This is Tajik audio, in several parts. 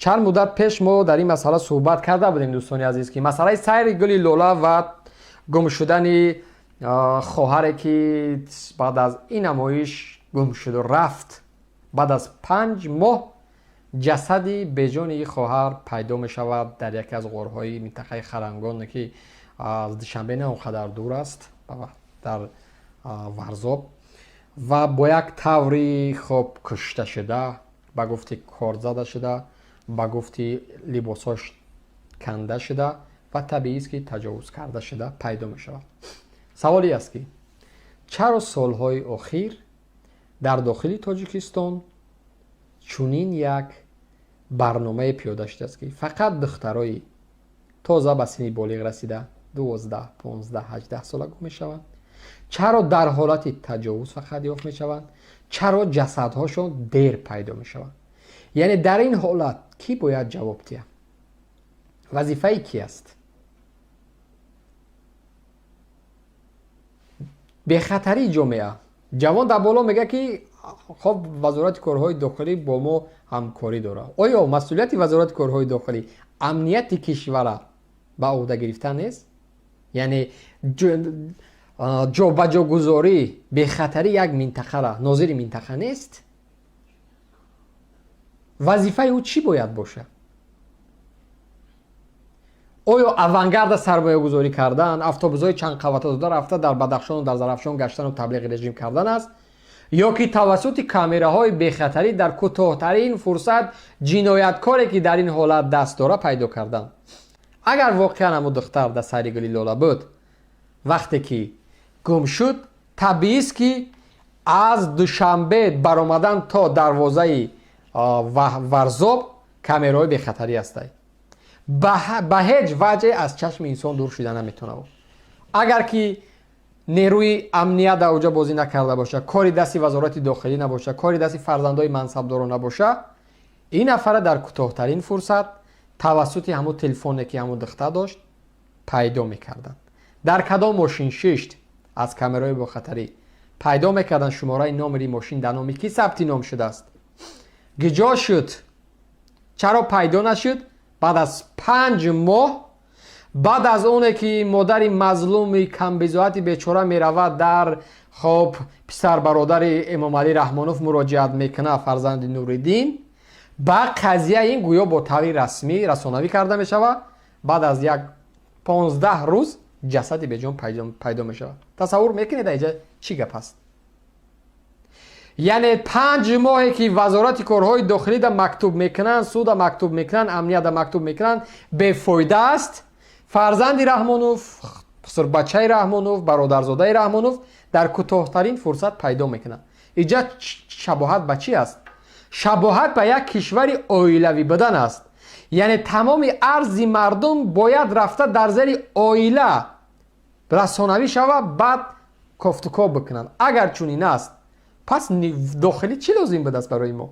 Чанд муддат пеш мо дар ин масъала суҳбат карда будем, дӯстони азиз, ки масъалаи сайри гули лола ва гум шудани хоҳаре, ки баъд аз ин намоиш гум шуду рафт, баъд аз 5 моҳ ҷасади беҷони ин хоҳар пайдо мешавад дар яке аз ғорҳои минтақаи Харангон, ки аз Душанбе на он қадар дур аст, дар Варзоб, ва бо як таври хоб кушта шуда, ба гуфти корд зада шуда, ба гуфти либосҳош канда шуда ва табиист, ки таҷовуз карда шуда пайдо мешавад. Саволе аст, ки чаро солҳои охир дар дохили Тоҷикистон чунин як барномае пиёда шудааст, ки фақат духтарои тоза ба синни болиғ расида, 12, 15, 18 сола гум мешаванд? Чаро дар ҳолати таҷовуз фақат ёфт мешаванд? Чаро ҷасадҳошон дер пайдо мешаванд? Яъне дар ин ҳолат кӣ бояд ҷавоб диҳад? Вазифаи кӣ аст? Бехатарии ҷомеа. Ҷавон дар боло мегӯяд, ки хоб, Вазорати корҳои дохилӣ бо мо ҳамкорӣ дорад. Оё масъулияти Вазорати корҳои дохилӣ амнияти кишвара ба ӯҳда гирифтан нест? Яъне ҷобаҷогузорӣ, бехатарӣ як минтақара нозири минтақа нест? Вазифаи ӯ чӣ бояд бошад? Оё авангарда сармоягузорӣ кардан, автобусҳои чандқабата дода рафта дар Бадахшону дар Зарафшон гаштану таблиғи режим кардан аст, ё ки тавассути камераҳои бехатарӣ дар кӯтоҳтарин фурсат ҷинояткоре, ки дар ин ҳолат даст дора, пайдо кардан? Агар воқеан ҳамун духтар дар сайри гули лола буд, вақте ки гум шуд, табиист, ки аз Душанбе баромадан то дарвозаи Варзоб камераҳои бехатарӣ ҳастанд, ба ҳеҷ ваҷҳе аз чашми инсон дур шуда наметавонад. Агар ки нерӯи амният дар оҷа бозӣ накарда боша, кори дасти Вазорати дохилӣ набоша, кори дасти фарзандои мансабдоро набоша, ин нафара дар кӯтоҳтарин фурсат тавассути ҳамун телефоне, ки ҳамун духтар дошт, пайдо мекарданд. Дар кадом мошин шишт, аз камераҳои бохатарӣ пайдо мекарданд. Шумораи номери мошин дар номи кӣ сабти ном шудааст, гиҷо шуд, чаро пайдо нашуд баъд аз 5 моҳ, баъд аз оне ки модари мазлуми камбизоати бечора меравад дар, хоб, писарбародари Эмомалӣ Раҳмонов муроҷиат мекунад, фарзанди Нуриддин, ба қазия ин гӯё бо таври расмӣ расонавӣ карда мешавад, баъд аз як 15 рӯз ҷасади беҷон пайдо мешавад. Тасаввур мекунед, инҷа чӣ гап аст? Яъне 5 моҳе ки Вазорати корҳои дохилида мактуб мекунанд, суда мактуб мекунанд, амнияда мактуб мекунанд, бефоида аст. Фарзанди Раҳмонов, бачаи Раҳмонов, бародарзодаи Раҳмонов дар кӯтоҳтарин фурсат пайдо мекунанд. Иҷа шабоҳат ба чӣ аст? Шабоҳат ба як кишвари оилавӣ будан аст. Яъне тамоми арзи мардум бояд рафта дар зери оила расонавӣ шава, баъд кофтукоб бикунанд. Агар чунин аст, пас дохилӣ чӣ лозим будааст барои мо?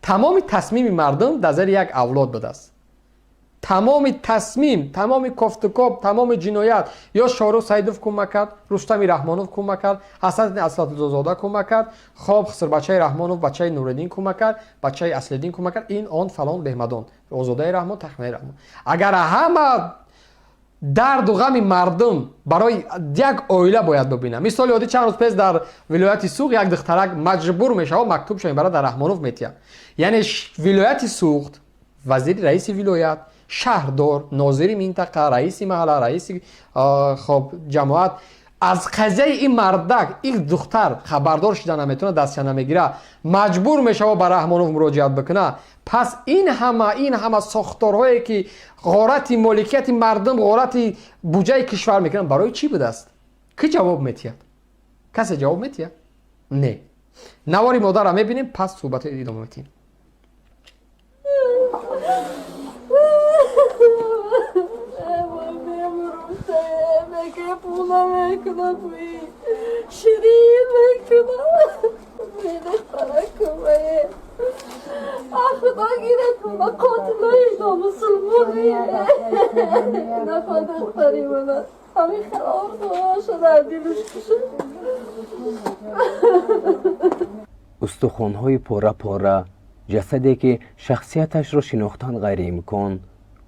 Тамоми тасмими мардум дар зери як авлод будааст. Тамоми тасмим, тамоми кофтукоб, тамоми ҷиноят ё Шорух Саидов кӯмак кард, Рустами Раҳмонов кӯмак кард, Ҳасан Аслатзода кӯмак кард, хоб, хисрбачаи Раҳмонов, бачаи Нуриддин кӯмак кард, бачаи Аслиддин кӯмак кард, ин он фалон беҳмадон, Озодаи Раҳмон, Тахминаи Раҳмон. Агар ҳама дарду ғами мардум барои як оила бояд бибинам. Мисоли оддӣ: чанд рӯз пеш дар вилояти Суғд як духтарак маҷбур мешавад, мактуб мебарад, дар Раҳмонов метиҳад. Яъне вилояти Суғд, вазири, раиси вилоят, шаҳрдор, нозири минтақа, раиси маҳалла, раиси, хоб, ҷамоат аз қазияи ин мардак, ин духтар хабардор шуда наметавонад, дастча намегирад, маҷбур мешавад ба Раҳмонов муроҷиат бикунад. Пас ин ҳама сохторҳое, ки ғорати моликияти мардум, ғорати буҷаи кишвар мекунанд, барои чӣ будааст? Кӣ ҷавоб метиҳад? Касе ҷавоб метиҳад? Не. Навори модарро мебинем, пас суҳбато идома метиҳем. Ширин мекунам. Медахтаракумае. Худо гирад ба қотилои номусулмони. Нафа духтари мана. Ҳамин хел орзуҳоша дар дилаш кушад. Устухонҳои пора-пора Ҷасаде ки шахсияташро шинохтан ғайриимкон,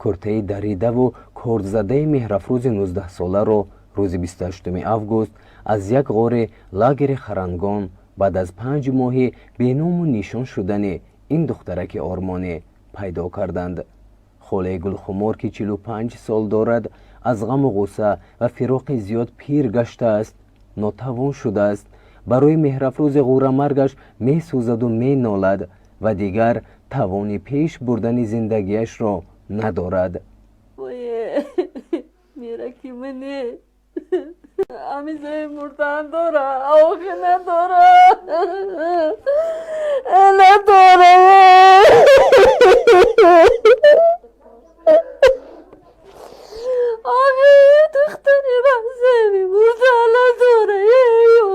куртаи даридаву кордзадаи Меҳрафрӯзи 19-соларо рӯзи 28 август аз як ғори лагери Харангон баъд аз 5 моҳи беному нишон шудани ин духтараки ормонӣ пайдо карданд. Холаи Гулхумор, ки 45 сол дорад, аз ғаму ғусса ва фироқи зиёд пир гаштааст, нотавон шудааст. Барои Меҳрафрӯзи ғӯрамаргаш месӯзаду менолад ва дигар тавони пеш бурдани зиндагиашро надорад. Мираки мане амизаи мурдан дора, охи надора, надора. Охи духтари мазаби мурдан надора.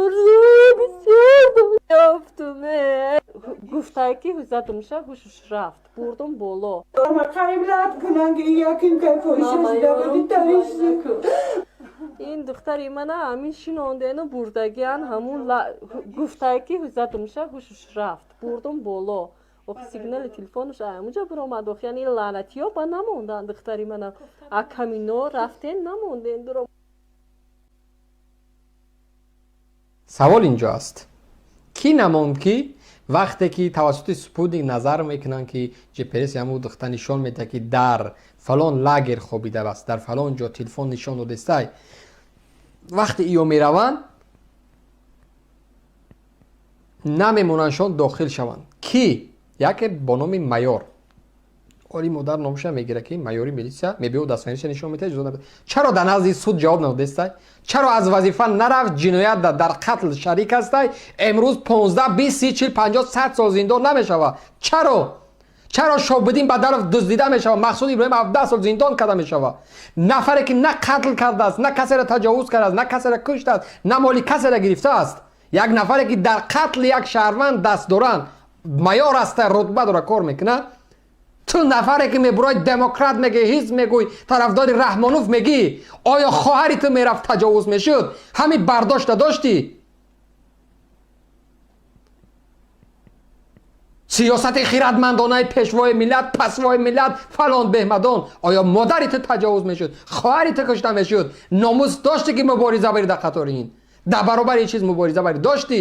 Орзу бисёр ёфтуме. Гуфтае ки задумша, ҳушуш рафт, бурдум боло. Ин духтари мана ҳамин шинондену бурдагиан. Ҳамун гуфтае ки задумша, ҳушуш рафт, бурдум боло. Охи сигнали телефонаш ҳамунҷа биромад. Ох, яъне лаънатиё ба намонданд духтари мана. Акамино рафтен, намонден дуро. Савол инҷо аст: кӣ намонд, ки вақте ки тавассути спутник назар мекунанд, ки ҷпс ҳамун духтар нишон медиҳад, ки дар фалон лагер хобидааст, дар фалон ҷо телефон нишон додестай, вақте иё мераванд, намемонандшон дохил шаванд? Кӣ? Яке бо номи майор оли модар номша мегира, ки майори милитсия мебиёд, дастфаниша нишон медиҳад. Чаро дар назди суд ҷавоб надодестай? Чаро аз вазифа нарафт? Ҷиноят дар қатл шарик ҳастай. Имрӯз 15, 20, 30, 40, 50, 100 сол зиндон намешава. Чаро Шобиддин Бадаров дуздида мешава, Мақсуд Иброҳим 17 сол зиндон карда мешава? Нафаре ки на қатл кардааст, на касеро таҷовуз кардааст, на касеро куштааст, на моли касеро гирифтааст, як нафаре ки дар қатли як шаҳрванд даст доранд, майор аста, рутба дора, кор мекунад. Ту нафаре ки мебурои, демократ мегӣ, ҳизб мегӯй, тарафдори Раҳмонов мегӣ, оё хоҳари ту мерафт, таҷовуз мешуд, ҳамин бардошта доштӣ? Сиёсати хиратмандонаи пешвои миллат, пасвои миллат, фалон беҳмадон, оё модари ту таҷовуз мешуд, хоҳари ту кушта мешуд, номус доштӣ, ки мубориза барӣ дар қатори ин, дар баробари ин чиз мубориза барӣ доштӣ?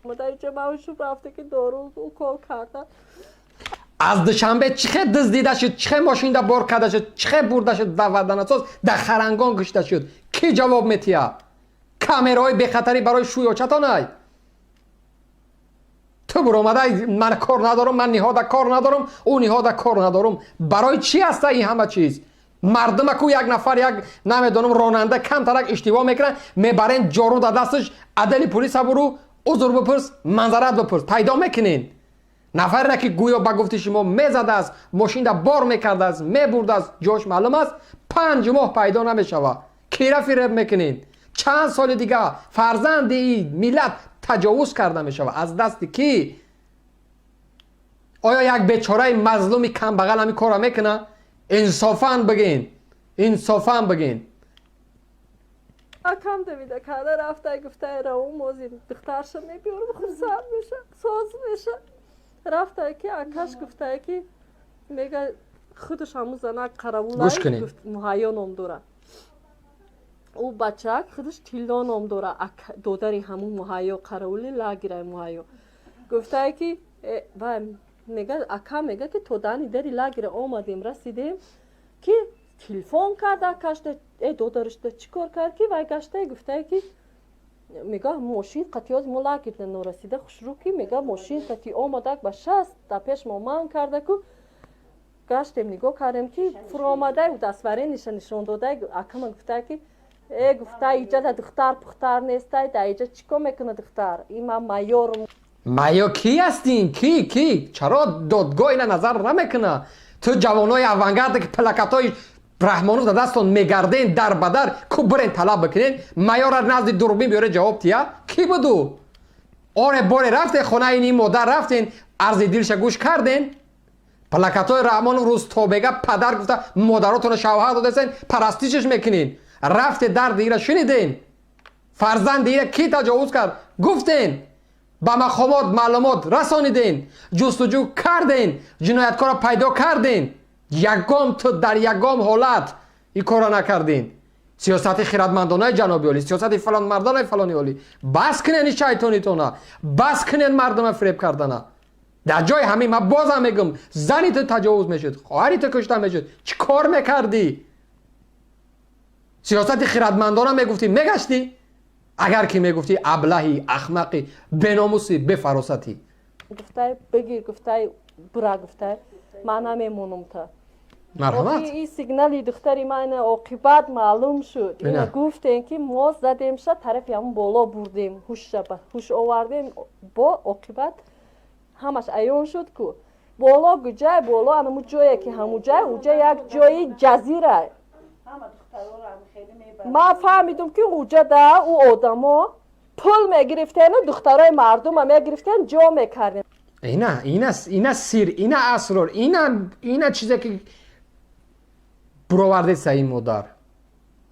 Рафта ки дору укол карда. Аз Душанбе чӣ хел дуздида шуд, чӣ хел мошинда бор карда шуд, чӣ хел бурда шуд, дар Варданасоз, дар Харангон кушта шуд? Кӣ ҷавоб метиҳад? Камераҳои бехатарӣ барои шӯёчатонай. Ту буромадай, ман кор надорам, ман ниҳода кор надорам, ӯ ниҳода кор надорам. Барои чӣ аста ин ҳама чиз? Мардумаку як нафар, як намедонам, ронанда камтарак иштибоҳ мекунад, мебарен ҷору дар дасташ, адали пулиса буру, узр бипурс, манзарат бипурс, пайдо мекунен. Нафаре ки гӯё ба гуфти шумо мезадааст, мошинда бор мекардааст, мебурдааст, ҷош маълум аст, 5 моҳ пайдо намешавад. Кира фиреб мекунед? Чанд соли дига фарзанди миллат таҷовуз карда мешавад аз дасти кӣ? Оё як бечораи мазлуми камбағал ҳамин корро мекунад? Инсофан бигин, инсофан бигин. Акам давида карда рафта, гуфта, равом, ози духтарша мебиёрам, хурсанд меша, соз меша. Рафта ки акаш гуфтае, ки мега, худаш ҳамун занак қаравулай Муҳайё ном дора, ӯ бачак худаш Тилло ном дора, додари ҳамун Муҳайё, қаравули лагираи Муҳайё. Гуфтае ки вай мега, ака мега, ки то дани дари лагера омадем, расидем, ки телефон кард акашда, э додарашда, чӣ кор кард, ки вай гаштае. Гуфтае, ки мега, мошин қатиёз мо лагерда норасида хушрӯ, ки мега, мошин қати омадак, ба шаст дар пеш мо манг кардаку. Гаштем, нигоҳ кардем, ки фуромадай, дастварениша нишон додай. Акама гуфтае, ки э, гуфта, иҷа духтар пухтар нестай, дар иҷа чӣ кор мекунад духтар? Има майор. Майор кӣ ҳастин? Кӣ, кӣ? Чаро додгоҳ ина назар намекуна? Ту ҷавонои авангарде, ки плакатҳои Раҳмонов дар дастон мегарден, дар ба дар ку бирен, талаб бикунен, майора назди дурбин биёре, ҷавоб тия. Кӣ буду? Оре, боре рафтен хонаи ин модар, рафтен, арзи дилша гӯш карден? Плакатҳои Раҳмонов рӯз тобега падар гуфта, модаротонро шавҳар додесен, парастишаш мекунен. Рафте, дарди ира шуниден? Фарзанди ира кӣ таҷовуз кард, гуфтен? Ба мақомот маълумот расониден, ҷустуҷӯ карден, ҷинояткорро пайдо карден. Ягон ту дар ягон ҳолат ин корро накардин. Сиёсати хиратмандонаи ҷаноби олӣ, сиёсати фалонмардонаи фалони олӣ, бас кунен ин шайтонитона, бас кунен мардума фиреб кардана. Дар ҷои ҳамин ман бозам мегӯм, зани ту таҷовуз мешуд, хоҳари ту кушта мешуд, чӣ кор мекардӣ? Сиёсати хиратмандона мегуфтӣ, мегаштӣ? Агар ки мегуфтӣ, аблаҳӣ, ахмақӣ, беномусӣ, бефаросатӣ. Гуфтай, бигир, гуфтай, бура, гуфтай, ман намемонам та. Марҳамат. Ин сигнали духтари ман оқибат маълум шуд. Ина гуфтем, ки мо задемша, тарафи ҳамн боло бурдем, ҳушша ҳуш овардем, бо оқибат ҳамаш аён шуд ку. Боло гуҷай, боло анаму ҷое ки ҳамуҷай, уҷа як ҷои ҷазира. Ман фаҳмидум, ки уҷада ӯ одамо пул мегирифтену духтарои мардума мегирифтен, ҷо мекардем. Ина, ина, ина сир, ина асрор, ина, ина чизе ки буровардеса ин модар.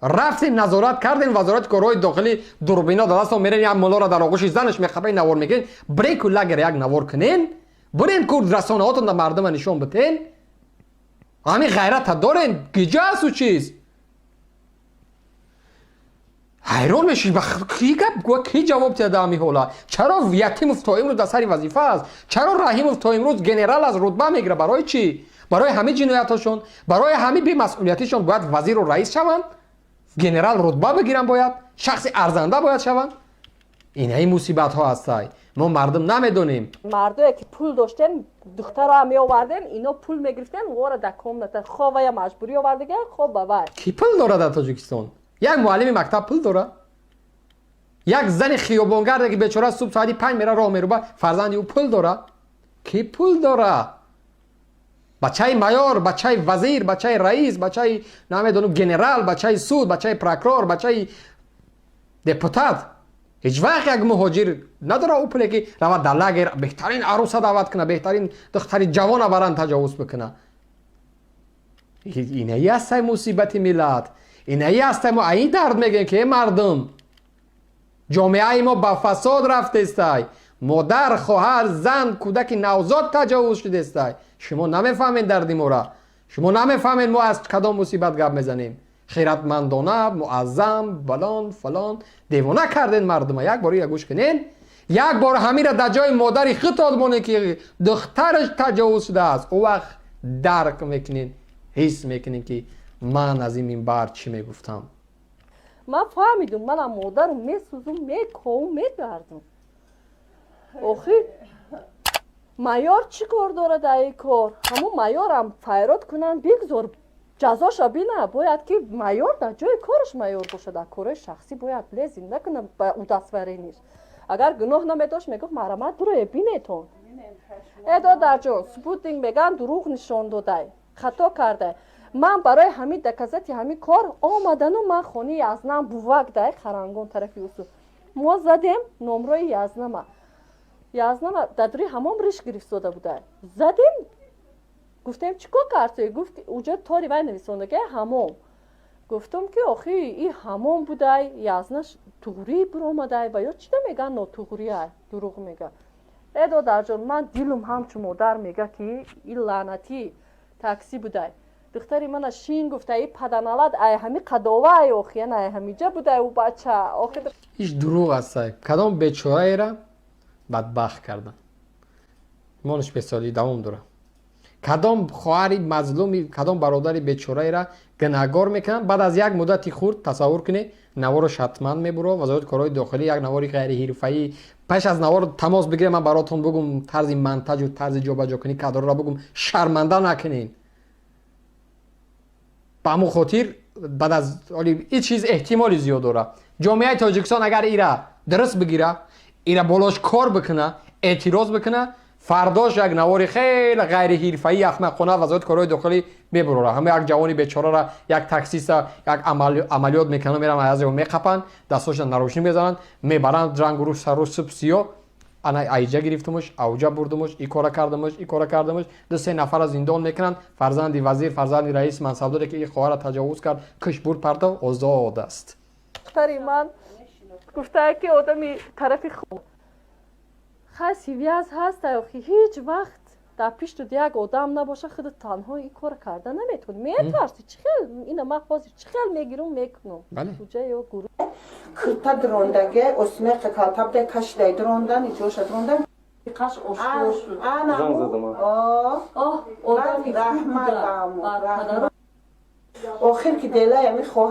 Рафтем, назорат кардем, Вазорати корҳои дохилӣ дурбино дар дастон, мерен, як муллоро дар оғӯши занаш мехапа, навор мекунен. Бирен ку лагера, як навор кунен, бирен ку расонаҳотон да мардума нишон битен. Ҳамин ғайрата дорен? Гиҷа асту чиз? Ҳайрон мешӣ, ки гап, ки ҷавоб диҳад ҳамин ҳолат? Чаро Ятимов то имрӯз дар сари вазифа аст? Чаро Раҳимов то имрӯз генерал аст, рутба мегирад? Барои чӣ? Барои ҳамин ҷиноятҳошон, барои ҳамин бемасъулиятишон бояд вазиру раис шаванд, генерал рутба бигиранд, бояд шахси арзанда бояд шаванд? Инаи мусибатҳо ҳастай, мо мардум намедонем. Мардое ки пул доштен, духтаро меоварден, ино пул мегирифтен, вора дар комната ховая маҷбурӣ овардага, хоб ба вай. Кӣ пул дорад дар Тоҷикистон? Як муаллими мактаб пул дорад? Як зани хиёбонгарде, ки бечора субҳ соати 5 мера, роҳ меруба, фарзанди ӯ пул дорад? Кӣ пул дорад? Бачаи майор, бачаи вазир, бачаи раис, бачаи намедонам генерал, бачаи суд, бачаи прокурор, бачаи депутат ҳеҷ вақт як муҳоҷир надорад ӯ пуле, ки равад дар лагер беҳтарин аруса даъват кунад, беҳтарин духтари ҷавона баранд, таҷовуз бикунад. Инаи ҳастай мусибати миллат, инаи ҳастай. Мо аин дард мегӯем, ки э мардум, ҷомеаи мо ба фасод рафтестай. Модар, хоҳар, зан, кӯдаки навзод таҷовуз шудестай. Шумо намефаҳмед дарди мора, шумо намефаҳмед, мо аз кадом мусибат гап мезанем. Хиратмандона, муаззам, балон, фалон, девона карден мардума. Як бор ира гӯш кунен, як бор ҳамира дар ҷои модари худтон монед, ки духтараш таҷовуз шудааст. Ӯ вақт дарк мекунед, ҳис мекунед, ки ман аз ин минбар чӣ мегуфтам. Ман фаҳмидум, манам модару месӯзум, мековум, мегардум. Охир майор чӣ кор дорад дар ин кор? Ҳамун майорам файрод кунанд, бигзор ҷазоша бина. Бояд ки майор дар ҷои кораш майор бошад, дар корҳои шахсӣ бояд лезть накунад. Ба удостоверение ш агар гуноҳ намедошт, мегуфт: «Марҳамат, буроe, бинетон». Э, додарҷон, спутник меган, дурӯғ нишон додай, хато кардай. Ман барои ҳамин доказать и ҳамин кор омадану ман хонаи язнам бувак дай харангон тарафи усу мо задем номрои язнама. Язнама дар дури ҳамом риш гирифтода буда. Задем, гуфтем: «Чӣ кор кардӣ?» Гуфт: «Уҷа тори вай нависондаги ҳамом». Гуфтум, ки охи и ҳамом будай, язнаш туғрӣ биромадай ва ё чида меган, нотуғриай, дурӯғ мега. Э, додарҷон, ман дилум ҳамчун модар мега, ки и лаънатӣ таксӣ будай, духтари мана шин гуфта, и паданалад ай ҳами қадовай, охи яна ай ҳамиҷа будай ӯ бача охи. Иш дурӯғ астай. Кадом бечораера бадбахт кардан, монаш бесолӣ давом дорад. Кадом хоҳари мазлуми, кадом бародари бечораера гунаҳгор мекунанд? Баъд аз як муддати хурд, тасаввур кунед, наворо ҳатман мебуро Вазорати корҳои дохилӣ, як навори ғайриҳирфаӣ. Пеш аз навор тамос бигирем, ман баротон бугум тарзи монтажу тарзи ҷобаҷокунӣ кадрро бугум, шарманда накунед. Ба ҳамон хотир баъд аз ин чиз эҳтимоли зиёд дорад. Ҷомеаи Тоҷикистон агар ира дуруст бигира, ира болош кор бикуна, эътироз бикуна, фардош як навори хеле ғайриҳирфаӣ, ахмақона Вазорати корҳои дохилӣ мебурора. Ҳама як ҷавони бечорара, як таксиста як амалиёт мекунанд, меран, аз меқапанд, дастошна наручник мезананд, мебаранд, рангу сару суб сиё, ана айҷа гирифтумуш, авҷа бурдумуш, и кора кардамуш, и кора кардамуш, ду се нафара зиндон мекунанд. Фарзанди вазир, фарзанди раис, мансабдоре, ки и хоҳара таҷовуз кард, киш, бур, партов, озод аст. Духтари ман гуфтае, ки одами тарафи. Хай, связь ҳаст, охи ҳеҷ вақт дар пиштут як одам набоша, худат танҳо ин кора карда наметавонӣ, метарсӣ. Чӣ хел ина ман ҳозир чӣ хел мегирум, мекунум? Куҷа ё гурӯ. Кирта дрондаге, осмеқа калтабда кашидай дрондан, иҷоша дрондан. Қаш ошкор шуд. Оҳ, одами раҳмат. Охир ки делай ами хоҳ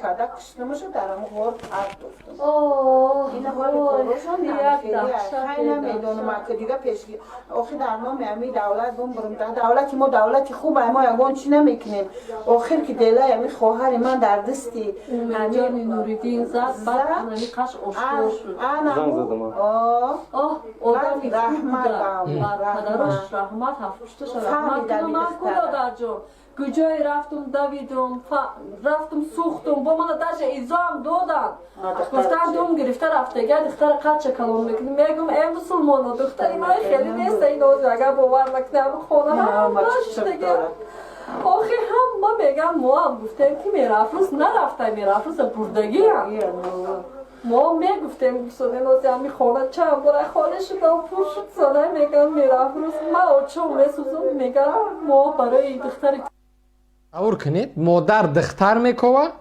карда куштамаша, дар ҳамун ғор партофтам. Ина ҳоли корошон хай намедонам, ака дига пеш охир дар номи ами давлат бумбурум. Давлати мо давлати хуб, мо ягон чӣ намекунем. Охир ки делай ами хоҳари ман дар дасти Умедҷони Нуриддин зад, баъд ами қаш ошкор шуд. Одами раҳмат. Падарош раҳмат, ҳафтушташа раҳмат кунам. Кудадарҷон, куҷое рафтум, давидум, рафтум, сӯхтум, бо мана даже изоам доданд, гуфтан: «Дум гирифта рафтага, духтара қадша калон мекунӣ». Мегум: «Э, мусулмоно, духтари ман хеле неста». Ин озир агар бовар накунам, хона ҳамаштага. Охи ҳама мегам, моам гуфтем, ки Мерафрӯз нарафта, Мерафрӯза бурдагиам. Мо мегуфтем, гусоненози ами хона чанд бора холӣ шудам, пур шуд. Сона мегам: «Мерафрӯз, ма очом месӯзам». Мегам, мо барои духтари Тасаввур кунед, модар духтар мекова,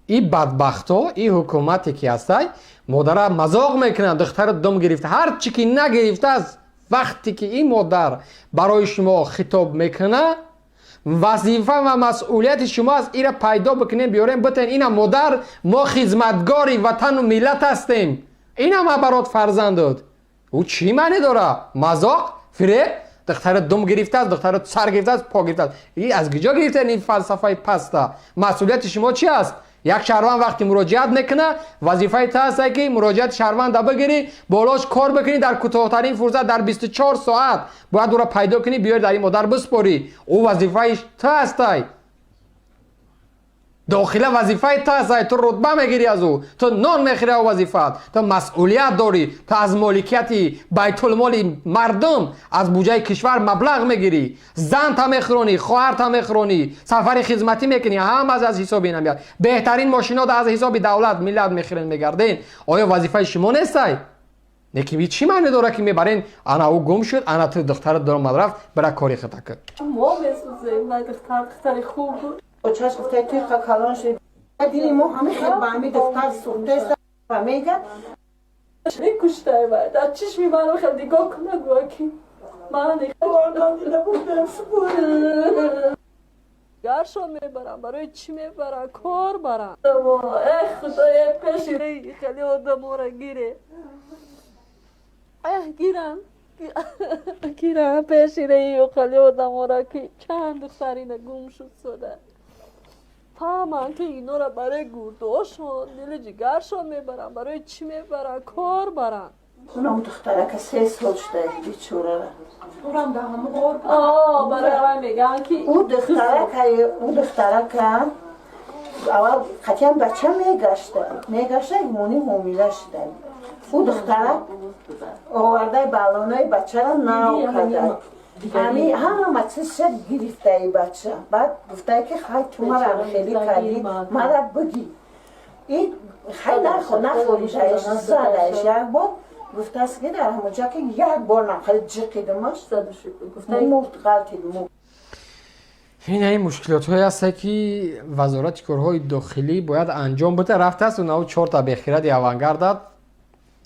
и бадбахто, и ҳукумате ки ҳастай, модара мазоқ мекунанд: духтара дум гирифта, ҳар чӣ ки нагирифтааст. Вақте ки ин модар барои шумо хитоб мекуна, вазифа ва масъулияти шумо аст ира пайдо бикунем, биёрем, битен. Ина модар, мо хизматгори ватану миллат ҳастем, инама барот фарзандуд. Ӯ чӣ маъне дора? Мазоқ, фиреб. Духтара дум гирифтааст, духтара сар гирифтааст, по гирифтааст. И аз куҷо гирифтан ин фалсафаи паста? Масъулияти шумо чи аст? Як шаҳрванд вақте муроҷиат мекуна, вазифаи ту ҳаста, ки муроҷиати шаҳрванда бигирӣ, болош кор бикунӣ, дар кӯтоҳтарин фурсат, дар 24 соат бояд ӯро пайдо кунӣ, биёри, дар ин модар биспорӣ. Ӯ вазифаи ту ҳастай, дохила вазифаи ту ҳастай. Ту рутба мегирӣ аз ӯ, ту нон мехӯри, ав вазифаат. Ту масъулият дорӣ, ту аз моликияти байтулмоли мардум, аз буҷаи кишвар маблағ мегирӣ, занта мехӯронӣ, хоҳарта мехӯронӣ, сафари хизматӣ мекунӣ, ҳамаз аз ҳисоби ин меяд. Беҳтарин мошино аз ҳисоби давлат, миллат мехӯрен, мегарден. Оё вазифаи шумо нестай? Лекин чӣ маъне дорад, ки мебарен, ана ӯ гум шуд, ана ту духтарат даромад, рафт, бира, кори хата кун. Мо месӯзем, духтар духтари хуб буд. Очаш гуфта: «Тиқа калон шуд, дили мо ҳами хел ба ҳами духтар сӯхтест» ва мега. Мекуштай, дар чишми маро хел нигоҳ куна, гӯя ки ман гаршон мебарам. Барои чӣ мебарам? Кор барам. Э, худоя, пеши хеле одаморо гире, гирам, гирам пеши рею хеле одаморо, ки чанд духтарина гум шуд. Сода фаҳманд, ки инора барои гурдошон, дили ҷигаршон мебаранд. Барои чӣ мебаранд? Кор баранд. Унам духтарака 3 сол шуда, бечорара. Барои аввал мегӯянд, ки Ӯ духтарака аввал қатъиян бача мегашта, мегашта, имони ҳомила шуда. Ӯ духтарак овардаи балонаи бачара нав карда, ами ҳама чизша гирифтаи бача. Баъд гуфтае, ки хай, ту мара хеле кардӣ, мара бигӣ. И хай, нафоридаеш, задаеш як бор. Гуфтааст, ки дар ҳамонҷа ки як бор нам хеле ҷиқидимаш, мурд, ғалтид, мурд. Ин ҳамин мушкилотҳое ҳасте, ки Вазорати корҳои дохилӣ бояд анҷом бида. Рафтааст унаву чорта бехиради авангардад,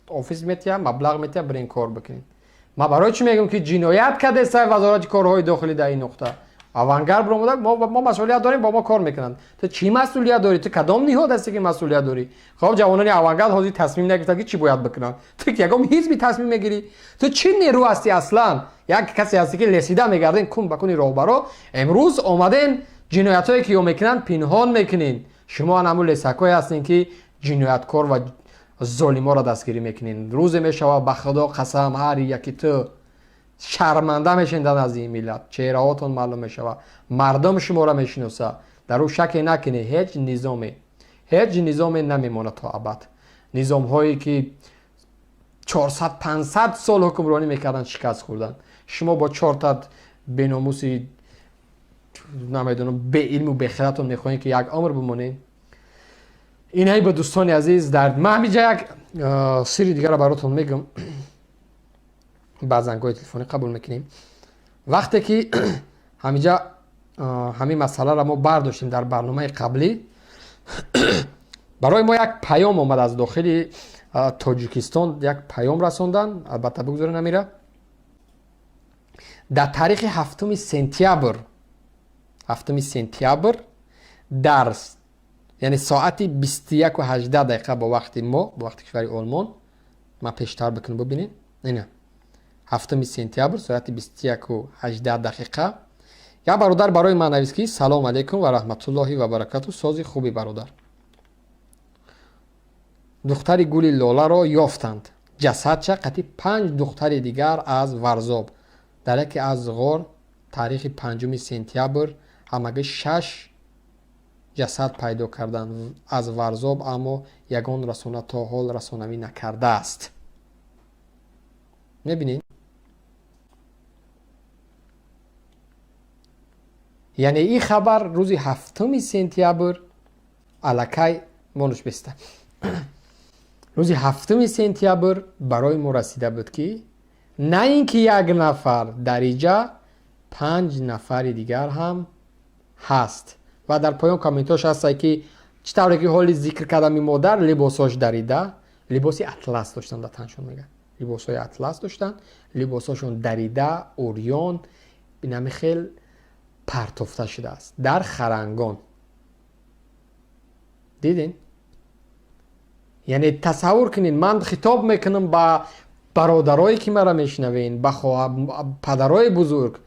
офис метиҳам, маблағ метиҳам, бирен, кор бикунед. Ман барои чӣ мегӯям, ки ҷиноят кардеста Вазорати корҳои дохилӣ дар ин нуқта? Авангард биромада: «Мо масъулият дорем, бо мо кор мекунанд». Ту чӣ масъулият дорӣ? Ту кадом ниҳод ҳасте, ки масъулият дорӣ? Хоб, ҷавонони авангард ҳозир тасмим нагирифтанд, ки чӣ бояд бикунанд. Ту ягон ҳизби тасмим мегирӣ? Ту чӣ нерӯ ҳастӣ аслан? Як касе ҳастӣ, ки лесида мегарден кун ба куни роҳбаро. Имрӯз омаден, ҷиноятҳое ки ё мекунанд, пинҳон мекунен. Шумо ҳамун лесакҳое ҳастен, ки ҷинояткор ва золиморо дастгирӣ мекунен. Рӯзе мешавад, ба Худо қасам, ҳар яки ту шарманда мешен дар назди ин миллат, чеҳраҳотон маълум мешавад, мардум шуморо мешиноса. Дар ӯ шаке накунед. Ҳеҷ низоме намемонад то абад. Низомҳое ки 400, 500 сол ҳукмронӣ мекарданд, шикаст хӯрданд. Шумо бо чорта беномуси, намедонам, беилму бехиратон мехоҳем, ки як умр бимонед. Инаи ба дӯстони азиз, дар ман ҳамиҷа як сирри дигарро баротон мегӯм. Ба зангҳои телефонӣ қабул мекунем. Вақте ки ҳамиҷа ҳамин масъаларо мо бардоштем дар барномаи қаблӣ, барои мо як паём омад аз дохили Тоҷикистон, як паём расондан. Албатта, бигзорен амира. Дар таърихи 7 сентябр, 7 сентябр, дар яъне соати 21:18 бо вақти мо, бо вақти кишвари Олмон, ман пештар бикунам, бибинед, ина 7 сентябр, соати 21:18, як бародар барои ман навист, ки: «Салом алейкум ва раҳматуллоҳи ва баракату, сози хуби бародар, духтари Гули Лоларо ёфтанд, ҷасадча қати панҷ духтари дигар аз Варзоб дар яке аз ғор, таърихи 5 сентябр ҳамагӣ шаш ҷасад пайдо карданд аз Варзоб, аммо ягон расона то ҳол расонавӣ накардааст». Мебинед, яъне ин хабар рӯзи 7 сентябр аллакай монуш беста, рӯзи 7 сентябр барои мо расида буд, ки на ин ки як нафар, дар иҷа панҷ нафари дигар ҳам ҳаст. Ва дар поён комментош ҳастае, ки чӣ тавре ки ҳоли зикр кардам, ин модар либосош дарида, либоси атлас доштанд дар таншон, мегӯяд, либосҳои атлас доштанд, либосҳошон дарида, урён, инами хел партофта шудааст дар Харангон. Дидин, яъне тасаввур кунед, ман хитоб мекунам ба бародарое, ки мара мешунавен, ба падарои бузург: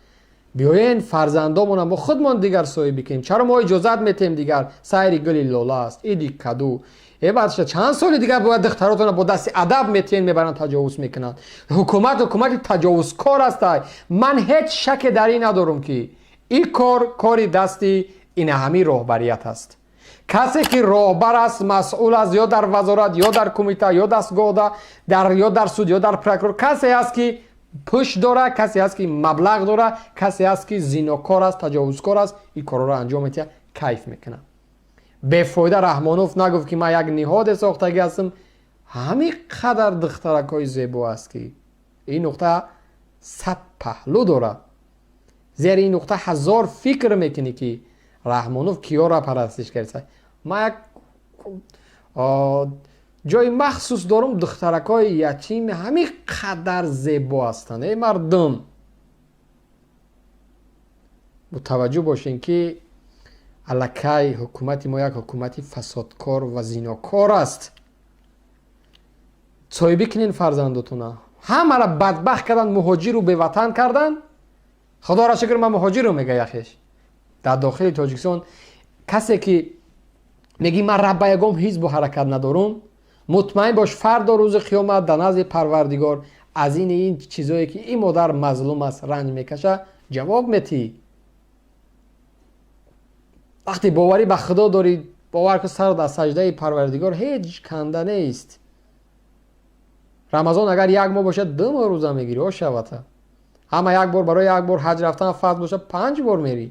биёен, фарзандомона мо худмон дигар соҳиб бикунем. Чаро мо иҷозат метиҳем дигар? Сайри гули лола аст, иди каду э баъдша чанд соли дигар бояд духтаротона бо дасти адаб метиҳен, мебаранд, таҷовуз мекунанд. Ҳукумат ҳукумати таҷовузкор аста. Ман ҳеҷ шаке дар ин надорам, ки ин кор кори дасти ина ҳамин роҳбарият аст. Касе ки роҳбар аст, масъул аст, ё дар вазорат, ё дар кумита, ё дастгоҳда, ё дар суд, ё дар прокурор, касе аст, ки пушт дора, касе аст, ки маблағ дора, касе аст, ки зинокор аст, таҷовузкор аст, ин корҳоро анҷом медиҳад, кайф мекунад. Бефоида Раҳмонов нагуфт, ки ман як ниҳоде сохтагӣ ҳастам. Ҳамин қадар духтаракҳои зебо аст, ки ин нуқта сад паҳлӯ дорад. Зери ин нуқта ҳазор фикр мекунӣ, ки Раҳмонов киёра парастиш кард. Ман як ҷои махсус дорум, духтаракҳои ятим ҳамин қадар зебо ҳастанд. Эй мардум, мутаваҷҷӯҳ бошем, ки аллакай ҳукумати мо як ҳукумати фасодкор ва зинокор аст. Соҳибӣ кунен фарзандотуна. Ҳамаро бадбахт кардан, муҳоҷиру беватан кардан. Худоро шукр, ман муҳоҷиру, мега яхеш дар дохили Тоҷикистон. Касе ки меги ман раб ба ягон ҳизбу ҳаракат надорум, мутмаин бош, фардо рӯзи қиёмат дар назди Парвардигор аз ин чизое, ки ин модар мазлум аст, ранҷ мекаша, ҷавоб метиҳӣ. Вақте боварӣ ба Худо дорӣ, бовар кун, сар дар саҷдаи Парвардигор ҳеҷ канда нест. Рамазон агар як моҳ бошад, 2 моҳ рӯза мегирӣ, ошавата. Ҳама як бор барои як бор ҳаҷ рафтан фарз бошад, панҷ бор мерӣ.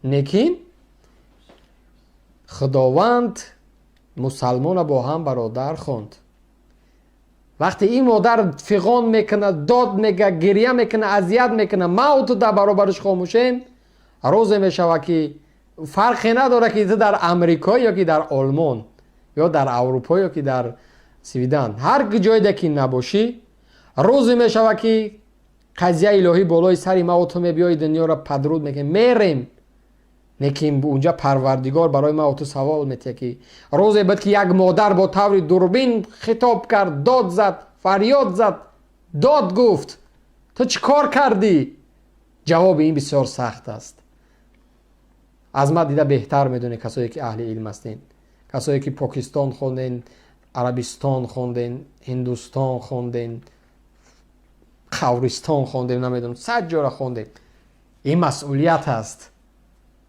Лекин Худованд мусалмона бо ҳам бародар хонд. Вақте ин модар фиғон мекунад, дод мега, гирья мекунад, азият мекунад, ма ту дар баробариш хомӯшем, рӯзе мешавад, ки фарқе надорад, ки ту дар Амрико ё ки дар Олмон, ё дар Аврупо, ё ки дар Свидан, ҳар ҷойде ки набошӣ, рӯзе мешавад, ки қазияи илоҳӣ болои сари ма ту мебиёи, дунёро падруд мекунем, мерем. Лекин унҷа Парвардигор барои ма ту савол метиҳад, ки рӯзе буд, ки як модар бо таври дурбин хитоб кард, дод зад, фарёд зад, дод гуфт, ту чӣ кор кардӣ? Ҷавоби ин бисёр сахт аст. Аз ман дида беҳтар медонед, касое ки аҳли илм ҳастен, касое ки Покистон хонден, Арабистон хонден, Ҳиндустон хонден, Қавристон хондем, намедонам, сад ҷора хондем. Ин масъулият аст.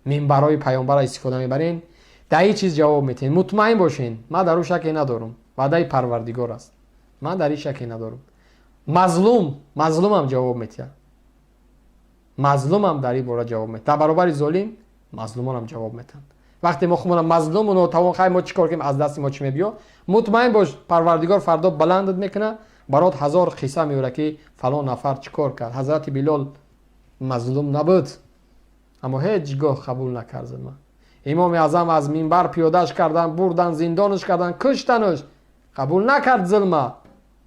Минбарҳои паёмбарро истифода мебарен, дар ин чиз ҷавоб метиҳем. Мутмаин бошен, ман дар ӯ шаке надорум, ваъдаи Парвардигор аст, ман дар ин шаке надорум. Мазлум, мазлумам ҷавоб метиҳад, мазлумам дар ин бора ҷавоб метиҳад. Дар баробари золим мазлумонам ҷавоб метиҳанд. Вақте мо худмона мазлуму нотавон, хай, мо чӣ кор кунем, аз дасти мо чӣ мебиё, мутмаин бош, Парвардигор фардо баландат мекунад. Барот ҳазор қисса меёра, ки фалон нафар чӣ кор кард. Ҳазрати Билол мазлум набуд, аммо ҳеҷ гоҳ қабул накард зулма. Имоми Аъзам аз минбар пиёдаш кардан, бурдан, зиндонаш кардан, куштанаш, қабул накард зулма.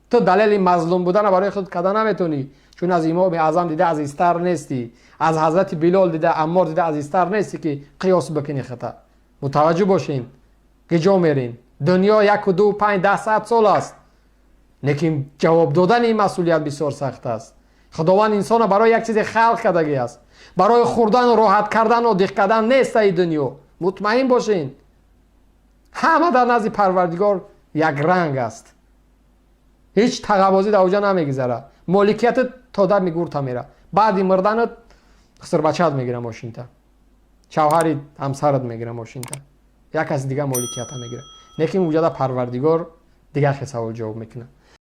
Ту далели мазлум будана барои худ карда наметонӣ, чун аз Имоми Аъзам дида азизтар нестӣ, аз ҳазрати Билол дида, Аммор дида азизтар нестӣ, ки қиёс бикунӣ хата. Мутаваҷҷӯҳ бошин, киҷо мерин. Дунё 1, 2, 5, 10, 100 сол аст, лекин ҷавоб додани ин масъулият бисёр сахт аст. Худованд инсона барои як чизе халқ кардагӣ аст. Барои хӯрдану роҳат кардану диқ кардан нест аи дунё, мутмаин бошин. Ҳама дар назди Парвардигор якранг аст. Ҳеҷ тағабозӣ дар оҷа намегузарад. Моликиятат то дами гурта мера. Баъди мурданат хусурбачаат мегира мошинта, шавҳари ҳамсарат мегира мошинта, як каси дига моликията мегира. Лекин уҷада Парвардигор дигар хел савол ҷавоб мекунад.